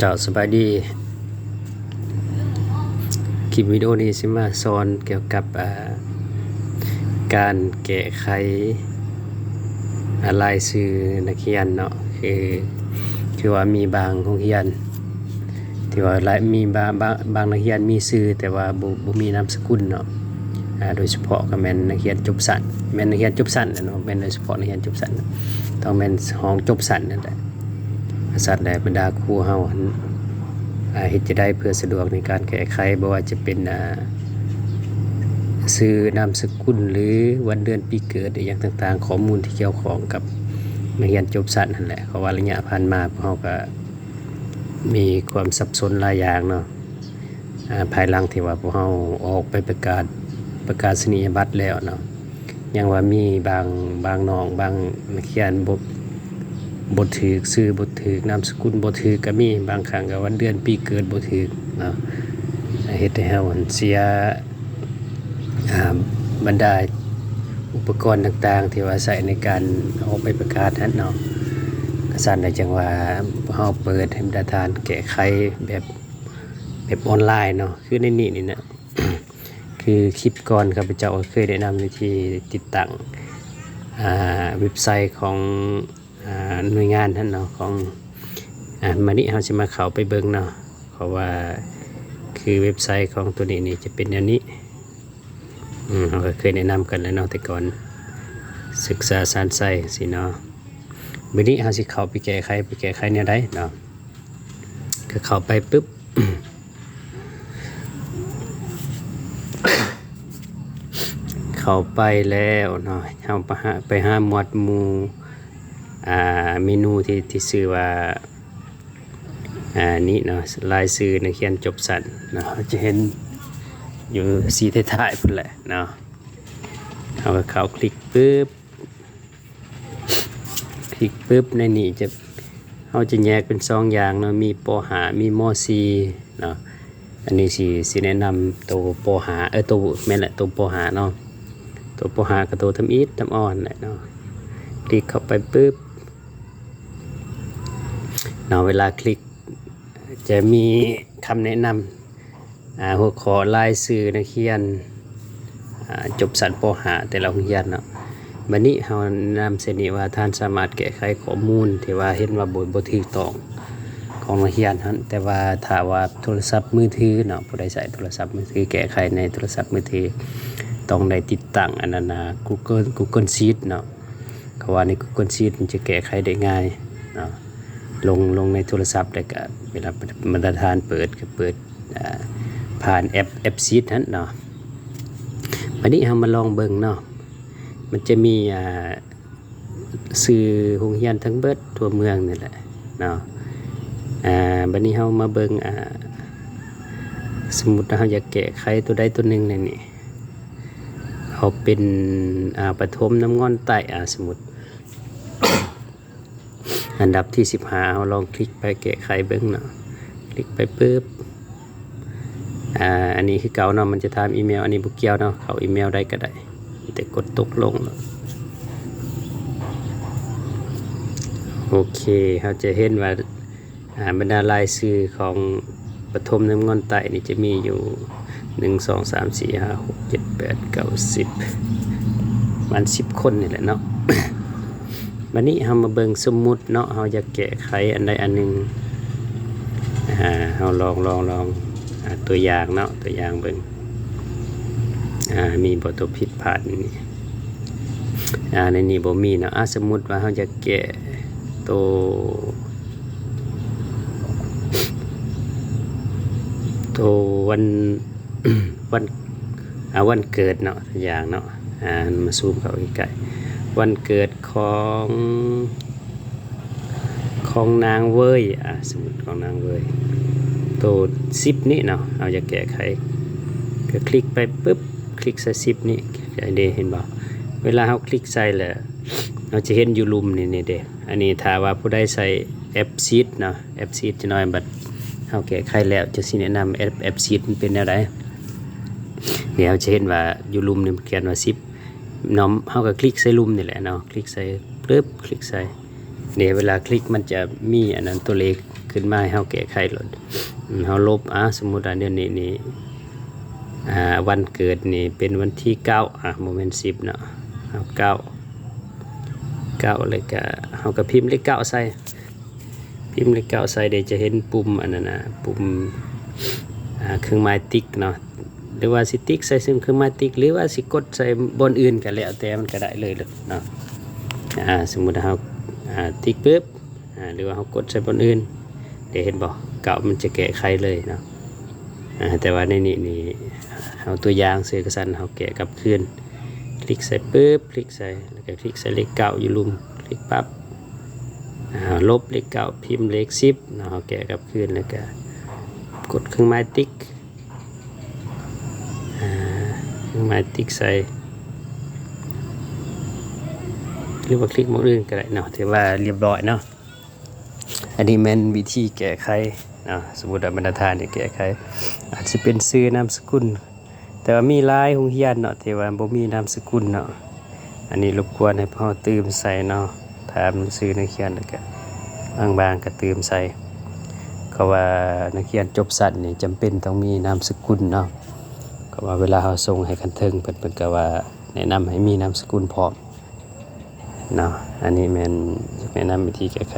ເຈົ້າ ສະບາຍດີ. ຄລິບວິດີໂອນີ້ຊິມາສອນກ່ຽວກັບ ອ່າ ການແກ້ໄຂ ອ່າ ລາຍຊື່ນັກຮຽນເນາະ. ຄື ຄືວ່າມີບາງໂຮງຮຽນທີ່ວ່າລາຍ ມີບາງ ບາງ ບາງນັກຮຽນມີຊື່ ແຕ່ວ່າບໍ່ ບໍ່ມີນາມສະກຸນເນາະ. ອ່າ ໂດຍສະເພາະກໍແມ່ນນັກຮຽນຈົບຊັ້ນ ແມ່ນນັກຮຽນຈົບຊັ້ນແຫຼະເນາະ ແມ່ນໂດຍສະເພາະນັກຮຽນຈົບຊັ້ນ ຕ້ອງແມ່ນຫ້ອງຈົບຊັ້ນນັ້ນແຫຼະ. ກະຊັ້ນແຫຼະ ບັນດາຄູເຮົາຫັ້ນ ອ່າ ເຮັດຈັ່ງໃດເພື່ອສະດວກໃນການແກ້ໄຂ ບໍ່ວ່າຈະເປັນ ອ່າ ຊື່ ນາມສະກຸນ ຫຼື ວັນເດືອນປີເກີດ ອີ່ຫຍັງຕ່າງໆ ຂໍ້ມູນທີ່ກ່ຽວຂ້ອງກັບນັກຮຽນຈົບຊັ້ນຫັ້ນແຫຼະ. ເພາະວ່າໄລຍະຜ່ານມາພວກເຮົາກະມີຄວາມສັບສົນຫຼາຍຢ່າງເນາະ. ອ່າ ພາຍຫຼັງທີ່ວ່າພວກເຮົາອອກໄປປະກາດ ປະກາສະນີຍະບັດແລ້ວເນາະ ຍັງວ່າມີບາງ ບາງນ້ອງ ບາງນັກຮຽນບໍ່ ບໍ່ຖືກຊື່ ບໍ່ຖືກນາມສະກຸນ ບໍ່ຖືກກໍມີ ບາງຄັ້ງກໍວັນເດືອນປີເກີດບໍ່ຖືກເນາະ. ເຮັດໃຫ້ເຮົາເສຍ ອ່າ ບັນດາອຸປະກອນຕ່າງໆ ທີ່ວ່າໃຊ້ໃນການອອກໃບປະກາດຫັ້ນເນາະ. ກະຊັ້ນແຫຼະ ຈັ່ງວ່າເຮົາເປີດໃຫ້ບັນດາທ່ານແກ້ໄຂແບບ ແບບອອນລາຍເນາະ ຄືໃນນີ້ນີ້ນະ. ຄືຄລິບກ່ອນ ຂ້າພະເຈົ້າກໍເຄີຍແນະນຳວິທີຕິດຕັ້ງ ອ່າ ເວັບໄຊຂອງ ອ່າ ໜ່ວຍງານຫັ້ນເນາະ ຂອງ ອ່າ ມານີ້ເຮົາຊິມາເຂົ້າໄປເບິ່ງເນາະ ເພາະວ່າຄືເວັບໄຊຂອງໂຕນີ້ນີ້ຈະເປັນແນວນີ້. ອືມ ເຮົາກໍເຄີຍແນະນຳກັນແລ້ວເນາະ ແຕ່ກ່ອນ ສຶກສາສານໄຊຊີ້ເນາະ. ມື້ນີ້ເຮົາຊິເຂົ້າໄປແກ້ໄຂ ໄປແກ້ໄຂແນວໃດເນາະ. ກໍເຂົ້າໄປປຶບ ເຂົ້າໄປແລ້ວເນາະ ເຮົາໄປຫາ ໄປຫາໝວດໝູ່ ອ່າ ເມນູທີ່ ທີ່ຊື່ວ່າ ອ່າ ນີ້ເນາະ ລາຍຊື່ນັກຮຽນຈົບຊັ້ນເນາະ ເຮົາຈະເຫັນຢູ່ສີທ້າຍໆ ພຸ້ນແຫຼະເນາະ. ເຮົາກໍເຂົ້າຄລິກປຶບ ຄລິກປຶບ ໃນນີ້ຈະ ເຮົາຈະແຍກເປັນສອງຢ່າງເນາະ ມີ ປໍຫ້າ ມີ ມໍສີ່ ເນາະ. ອັນນີ້ຊິ ຊິແນະນຳໂຕ ປໍຫ້າ ເອີ ໂຕ ແມ່ນແຫຼະ ໂຕ ປໍຫ້າ ເນາະ ໂຕ ປໍຫ້າ ກໍໂຕທຳອິດທຳອ່ອນແຫຼະເນາະ. ຄລິກເຂົ້າໄປປຶບ ເນາະ ເວລາຄລິກຈະມີຄຳແນະນຳ ອ່າ ຫົວຂໍ້ລາຍຊື່ນັກຮຽນ ອ່າ ຈົບຊັ້ນ ປໍຫ້າ ແຕ່ລະໂຮງຮຽນເນາະ. ບັດນີ້ເຮົາແນະນຳເຊັ່ນນີ້ວ່າ ທ່ານສາມາດແກ້ໄຂຂໍ້ມູນທີ່ວ່າເຫັນວ່າບໍ່ ບໍ່ຖືກຕ້ອງຂອງນັກຮຽນຫັ້ນ ແຕ່ວ່າຖ້າວ່າໂທລະສັບມືຖືເນາະ ຜູ້ໃດໃຊ້ໂທລະສັບມືຖື ແກ້ໄຂໃນໂທລະສັບມືຖື ຕ້ອງໄດ້ຕິດຕັ້ງອັນນັ້ນນະ Google Google Sheet ເນາະ. ເພາະວ່າໃນ Google Sheet ມັນຈະແກ້ໄຂໄດ້ງ່າຍເນາະ ລົງ ລົງໃນໂທລະສັບ ແລ້ວກະເວລາບັນດາທ່ານເປີດ ກໍເປີດ ອ່າ ຜ່ານແອັບ ແອັບ Sheet ຫັ້ນເນາະ. ບັດນີ້ເຮົາມາລອງເບິ່ງເນາະ ມັນຈະມີ ອ່າ ຊື່ໂຮງຮຽນທັງເບິດທົ່ວເມືອງນີ້ແຫຼະເນາະ. ອ່າ ບັດນີ້ເຮົາມາເບິ່ງ ອ່າ ສົມມຸດວ່າເຮົາຢາກແກ້ໄຂຕົວໃດຕົວໜຶ່ງໃນນີ້ ເອົາເປັນ ອ່າ ປະຖົມນ້ຳງອນໃຕ້ ອ່າ ສົມມຸດ ອັນດັບທີສິບຫ້າ ເຮົາລອງຄລິກໄປແກ້ໄຂເບິ່ງເນາະ. ຄລິກໄປປຶບ ອ່າ ອັນນີ້ຄືເກົ່າເນາະ ມັນຈະຖາມອີເມວ ອັນນີ້ບໍ່ກ່ຽວເນາະ ເຂົ້າອີເມວໃດກໍໄດ້ ມີແຕ່ກົດຕົກລົງເນາະ. ໂອເຄ ເຮົາຈະເຫັນວ່າ ອ່າ ບັນດາລາຍຊື່ຂອງປະຖົມນ້ຳງອນໃຕ້ນີ້ຈະມີຢູ່ ໜຶ່ງ ສອງ ສາມ ສີ່ ຫ້າ ຫົກ ເຈັດ ແປດ ເກົ້າ ສິບ ປະມານສິບຄົນນີ້ແຫຼະເນາະ. ບັດນີ້ເຮົາມາເບິ່ງ ສົມມຸດເນາະ ເຮົາຢາກແກ້ໄຂອັນໃດອັນໜຶ່ງ ອ່າ ເຮົາລອງ ລອງ ລອງ ອ່າ ຕົວຢ່າງເນາະ ຕົວຢ່າງເບິ່ງ ອ່າ ມີບໍ່ຕົວຜິດພາດນີ້ ອ່າ ໃນນີ້ບໍ່ມີເນາະ. ອ່າ ສົມມຸດວ່າເຮົາຢາກແກ້ໂຕ ໂຕວັນ ວັນ ອ່າ ວັນເກີດເນາະ ຕົວຢ່າງເນາະ ອ່າ ມາຊູມເຂົ້າໃກ້ໆ ວັນເກີດຂອງ ຂອງນາງເວີຍ ອ່າ ສົມມຸດຂອງນາງເວີຍ ໂຕສິບນີ້ເນາະ ເຮົາຢາກແກ້ໄຂ ກໍຄລິກໄປປຶບ ຄລິກໃສ່ສິບນີ້ ເດ ເຫັນບໍ່? ເວລາເຮົາຄລິກໃສ່ແລ້ວ ເຮົາຈະເຫັນຢູ່ລຸ່ມນີ້ ນີ້ເດ. ອັນນີ້ຖ້າວ່າຜູ້ໃດໃຊ້ແອັບ Sheet ເນາະ ແອັບ Sheet ຈະໜ້ອຍ ບັດເຮົາແກ້ໄຂແລ້ວ ຈະຊິແນະນຳແອັບ ແອັບ Sheet ມັນເປັນແນວໃດ. ດຽວເຮົາຈະເຫັນວ່າຢູ່ລຸ່ມນີ້ມັນຂຽນວ່າສິບເນາະ ເຮົາກໍຄລິກໃສ່ລຸ່ມນີ້ແຫຼະເນາະ ຄລິກໃສ່ປຶບ ຄລິກໃສ່ ນີ້ເວລາຄລິກມັນຈະມີອັນນັ້ນຕົວເລກຂຶ້ນມາໃຫ້ເຮົາແກ້ໄຂໂລດ. ອືມ ເຮົາລົບ ອ່າ ສົມມຸດວ່າດຽວນີ້ນີ້ ອ່າ ວັນເກີດນີ້ເປັນວັນທີເກົ້າ ອ່າ ບໍ່ແມ່ນສິບເນາະ ເອົາເກົ້າ ເກົ້າ ແລ້ວກະເຮົາກະພິມເລກເກົ້າໃສ່ ພິມເລກເກົ້າໃສ່ ເດ ຈະເຫັນປຸ່ມອັນນັ້ນນະ ປຸ່ມ ອ່າ ເຄື່ອງໝາຍຕິກເນາະ ຫຼືວ່າຊິຕິກໃສ່ເຊິ່ງເຄື່ອງໝາຍຕິກ ຫຼືວ່າຊິກົດໃສ່ບ່ອນອື່ນກະແລ້ວແຕ່ ມັນກະໄດ້ເລີຍເນາະ. ອ່າ ສົມມຸດເຮົາ ອ່າ ຕິກປຶບ ອ່າ ຫຼືວ່າເຮົາກົດໃສ່ບ່ອນອື່ນ ເດ ເຫັນບໍ່ ເກົ້າມັນຈະແກ້ໄຂເລີຍເນາະ. ອ່າ ແຕ່ວ່າໃນນີ້ນີ້ ເຮົາຕົວຢ່າງຊື່ກະຊັ້ນ ເຮົາແກ້ກັບຄືນ ຄລິກໃສ່ປຶບ ຄລິກໃສ່ ແລ້ວກະຄລິກໃສ່ເລກເກົ້າຢູ່ລຸ່ມ ຄລິກປັບ ອ່າ ລົບເລກເກົ້າ ພິມເລກສິບເນາະ ເຮົາແກ້ກັບຄືນ ແລ້ວກະກົດເຄື່ອງໝາຍຕິກ ອ່າ ເຄື່ອງໝາຍຕິກໃສ່ ຫຼືວ່າຄລິກໝ່ອງອື່ນກະໄດ້ເນາະ ຖືວ່າລຽບຮ້ອຍເນາະ. ອັນນີ້ແມ່ນວິທີແກ້ໄຂເນາະ ສົມມຸດວ່າບັນດາທ່ານນີ້ແກ້ໄຂ ອາດຊິເປັນຊື່ນາມສະກຸນ ແຕ່ວ່າມີຫຼາຍໂຮງຮຽນເນາະ ທີ່ວ່າບໍ່ມີນາມສະກຸນເນາະ. ອັນນີ້ລົບກວນໃຫ້ພວກເຮົາຕື່ມໃສ່ເນາະ ຖາມຊື່ນັກຮຽນ ແລ້ວກະບາງໆກະຕື່ມໃສ່ ເພາະວ່ານັກຮຽນຈົບຊັ້ນນີ້ຈຳເປັນຕ້ອງມີນາມສະກຸນເນາະ ເພາະວ່າເວລາເຮົາສົ່ງໃຫ້ຂັ້ນເທິງເພິ່ນ ເພິ່ນກະວ່າແນະນຳໃຫ້ມີນາມສະກຸນພ້ອມເນາະ. ອັນນີ້ແມ່ນແນະນຳວິທີແກ້ໄຂ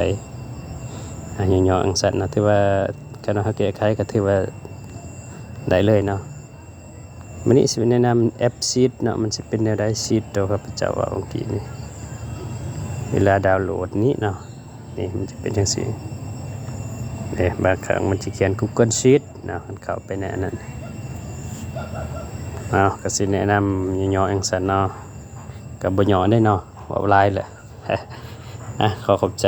ອ່າ ຫຍໍ້ໆຈັ່ງຊັ້ນເນາະ ຖືວ່າຄັນວ່າເຮົາແກ້ໄຂກະຖືວ່າໄດ້ເລີຍເນາະ. ມື້ນີ້ຊິແນະນຳແອັບຊີດເນາະ ມັນຊິເປັນແນວໃດ ຊີດໂຕຂ້າພະເຈົ້າເວົ້າເມື່ອກີ້ນີ້ ເວລາດາວໂຫຼດນີ້ເນາະ ນີ້ມັນຈະເປັນຈັ່ງຊີ້ ເດ ບາງຄັ້ງມັນຈະຂຽນກູໂກຊີດເນາະ ຄັນເຂົ້າໄປໃນອັນນັ້ນ. ເອົາ ກະຊິແນະນຳຫຍໍ້ໆຈັ່ງຊັ້ນເນາະ ກະບໍ່ຫຍໍ້ເດ້ເນາະ ເວົ້າຫຼາຍແຫຼະ. ອ່ະ ຂໍຂອບໃຈ